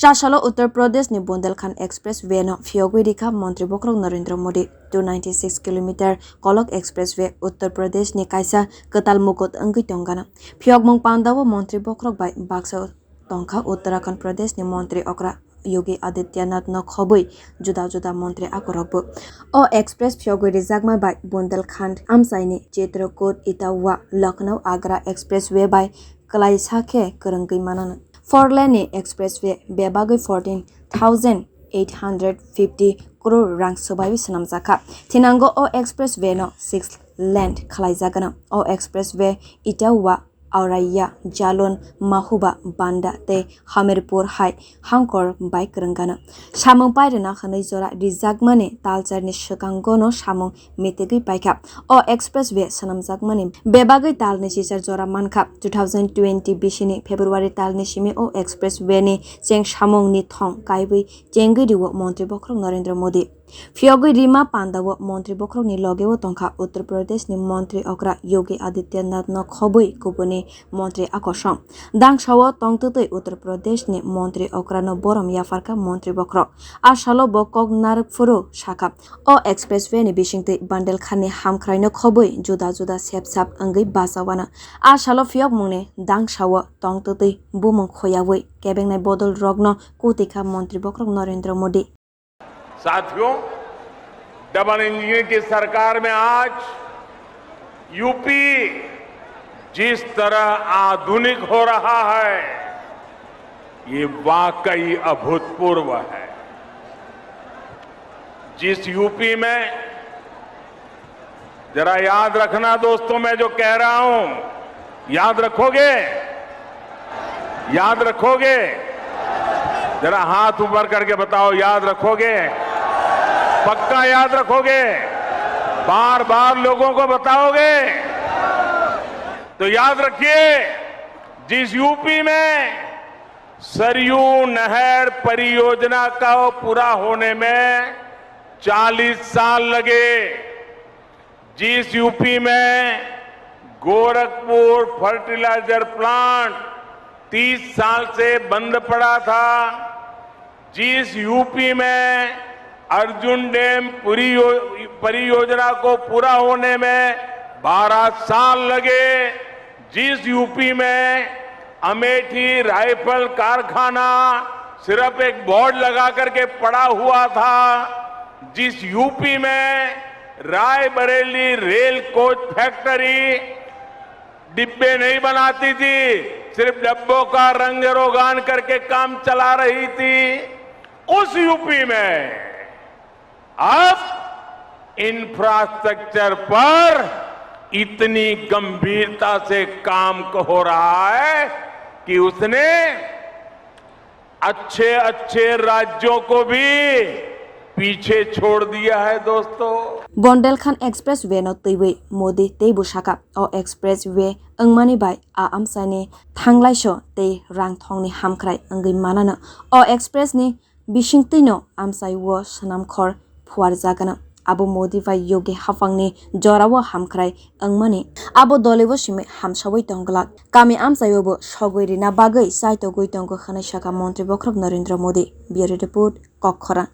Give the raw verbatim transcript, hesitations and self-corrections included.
Chasalo Uttar Pradesh ni Bundelkhand Expressway no phiyogwi rikha Montri bokhorok Narendra Modi. Two ninety six kilometer Kolok Expressway Uttar Pradesh ni kaisa kwtal mugut wngwi tongana. Phiyokmung pandao Montri bokhorok bai baksa tongkha Uttarakhand Pradesh ni Montri okra Yogi Adityanath no khobwi juda juda montri akorokbo. O express phiyogwi rijakma bai Bundelkhand amchaini Chitrakoot, Etawah, Lucknow, Agra Expressway bai kwlaisa khe kwrwngwi manano. Four lane ni expressway bebagwi fourteen thousand eight hundred fifty crore rang swbaiwi swnamjakha. Thinango o expressway no six lane khwlaijagano. O expressway Etawah, Auraiya, Jalon, Mahuba, Banda tei Hamirpur hai hangkor bai kwrwngano. Samung pairwna hwnwi jora rijakmani talcharni swkangono samung mitwgwi paikha. O expressway swnamjakmani bebagwi talni chichar jora mankha. Two thousand twenty bisini February talni simi o expressway ni chengsamungni thong kaiwi chengwi rio Montri bokhorok Narendra Modi. Phiyogwi rima pandao Montri bokhorokni logeo tongkha Uttar Pradesh ni Montri okra Yogi Adityanath no khobwi kubuni montri akosong. Dangsao tongtwtwi Uttar Pradesh ni montri okra no borom yapharkha Montri bokhorok. A salo bo kok narwk phuru sakha, o expressway ni bisingtwi Bundelkhand ni hamkhrai no khobwi juda juda sepsap wngwi bachawano. A salo phiyokmungni dangsao tongtwtwi bumung khoyawi kebengnai bodol rokno kutikha Montri bokhorok Narendra Modi. साथियों, double engine की सरकार में आज यूपी जिस तरह आधुनिक हो रहा है, ये वाकई अभूतपूर्व है। जिस यूपी में जरा याद रखना दोस्तों, मैं जो कह रहा हूं, याद रखोगे? याद रखोगे? जरा हाथ ऊपर करके बताओ, याद रखोगे? पक्का याद रखोगे? बार बार लोगों को बताओगे? तो याद रखिए, जिस यूपी में सरयू नहर परियोजना का पूरा होने में चालीस साल लगे, जिस यूपी में गोरखपुर फर्टिलाइजर प्लांट तीस साल से बंद पड़ा था, जिस यूपी में अर्जुन डैम परियो-, परियोजना को पूरा होने में बारह साल लगे, जिस यूपी में अमेठी राइफल कारखाना सिर्फ एक बोर्ड लगा करके पड़ा हुआ था, जिस यूपी में रायबरेली रेल कोच फैक्ट्री डिब्बे नहीं बनाती थी, सिर्फ डब्बों का रंग रोगान करके काम चला रही थी, उस यूपी में अब इंफ्रास्ट्रक्चर पर इतनी गंभीरता से काम हो रहा है कि उसने अच्छे अच्छे राज्यों को भी पीछे छोड़ दिया है दोस्तों। Bundelkhand Expressway no twiwi Modi teibo sakha, o expressway wngmani bai a amchaini thanglaiso tei rang thongni hamkhrai wngwi manano. O express ni bisingtwino amchai o swnamkhor phuarjagano. Abo Modi bai Yogi haphangni jorao hamkhrai wngmani abo dolibo simi hamsawi tongglak. Kami amchaio bo sogwi rina bagwi chaitogwi tongo hwnwi sakha Montri bokhorok Narendra Modi. Bureau Report, Kokkhorang.